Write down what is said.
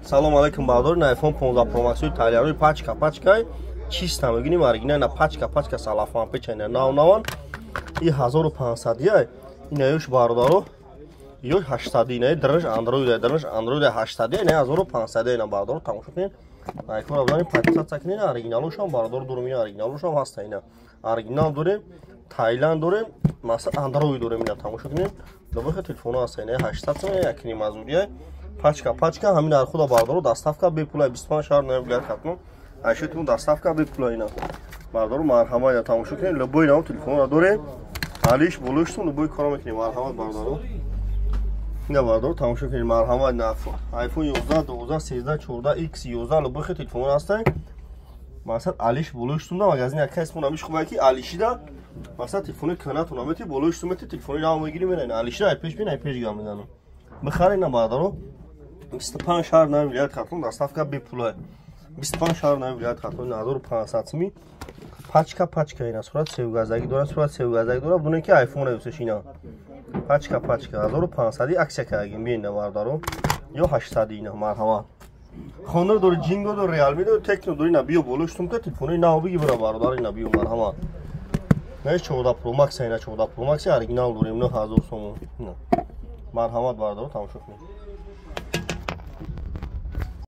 Салом алейкум, бародари. На iPhone 15 Pro Max италиянӣ, пачка пачкай, чиста мегинем, оригинал, на пачка пачка, салафан печа, нав наван. И 1500 яй, инаёш, бародаро, ё 800, инаи држ Android, држ Android 800, ина 1500. Ина, бародаро, тамошо кунед, iPhone бизанед, подписаться кунед. Оригиналошам, бародаро, дорем, ина оригиналошам ҳаста. Ина оригинал дорем, Таиланд дорем, масалан, Android дорем. Ина тамошо кунед, лобохи телефоно ҳаста. Ина 800 сом, якни мазурия, пачка пачка, ҳамин нархуда, бародаро, доставка бепула, 25 шаҳр нави вилоят Хатлон айшетун доставка бепула. Ина, бародаро, марҳамат, ина тамошо кунед, любой нам телефонро дорем, алиш болоштун, любой коро мекунем. Марҳамат, бародаро. Ина, бародаро, тамошо кунед, марҳамат, на iPhone 11, 12, 13, 14, X 11, любой хе телефон ҳастанд. Масалан, алиш болоштун да магазин яка исмон ҳамиш хубае, ки алишида, масалан, телефони кӯнатон амети, болоштун мети, телефони нав мегири, мераин алишида, ай пеш бин, ай пеш гам мезанам, бихаред. На, бародаро, 25 шаҳр нави вилоят Хатлон доставка бепула, 25 шаҳр нави вилоят Хатлон. 1500 сми, пачка пачка. Ина сурат севгаздагӣ дорад, сурат севгаздагӣ дорад, буне ки айфон эвсеш. Ина пачка пачка, 1500 аксия кардагим. Биен, бародаро, ё 800. Ина, марҳамат, хонор дори, Ҷинго дори, Реалми дори, Техно дори. Ина биё, болоштум ка телефони нав биги, бира, бародар. Ина биё, марҳамат, на 14 Pro Max, ина 14 Pro Max оригинал дорем, 9000 сомон. Ина, марҳамат, бародаро, тамошо кунед.